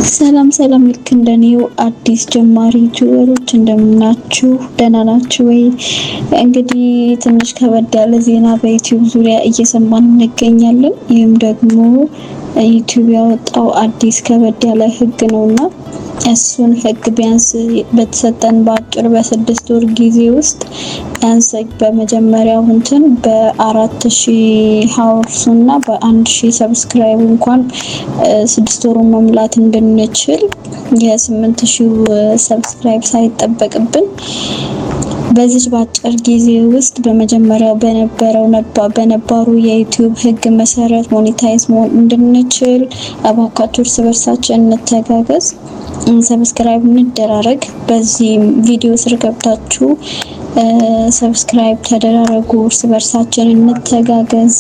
ሰላም ሰላም፣ ልክ እንደኔው አዲስ ጀማሪ ዩቲዩበሮች እንደምናችሁ፣ ደህና ናችሁ ወይ? እንግዲህ ትንሽ ከበድ ያለ ዜና በዩቲዩብ ዙሪያ እየሰማን እንገኛለን። ይህም ደግሞ ዩቲዩብ ያወጣው አዲስ ከበድ ያለ ህግ ነውና እሱን ህግ ቢያንስ በተሰጠን በአጭር በ6 ወር ጊዜ ውስጥ ቢያንስ በመጀመሪያው እንትን በ4000 hours ኡ እና በ1000 subscribe እንኳን 6 ወሩን መሙላት እንድንችል፣ የ8000 subscribe ሳይጠበቅብን በዚች በአጭር ጊዜ ውስጥ በመጀመሪያው በነበረው በነባሩ የዩቲዩብ ህግ መሰረት monetize መሆን እንድንችል እባካችሁ እርስ በርሳችን እንተጋገዝ፣ subscribe እንደራረግ። በዚህ ቪዲዮ ስር ገብታችሁ subscribe ተደራረጉ፣ እርስ በርሳችን እንተጋገዝ።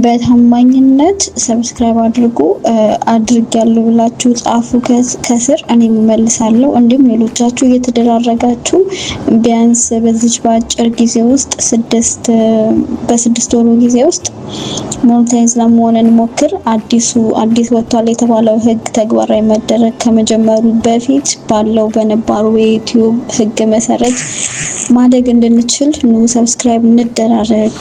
በታማኝነት subscribe አድርጉ። አድርጊያለሁ ብላችሁ ጻፉ ከስር፣ እኔም እመልሳለሁ። እንዲሁም ሌሎቻችሁ እየተደራረጋችሁ ቢያንስ በዚች በአጭር ጊዜ ውስጥ በ6 ወሩ ጊዜ ውስጥ monetize ለመሆን እንሞክር። አዲስ ወጥቷል የተባለው ህግ ተግባራዊ መደረግ ከመጀመሩ በፊት ባለው በነባሩ የዩቲዩብ ህግ መሰረት ማደግ እንድንችል ኑ subscribe እንደራረግ።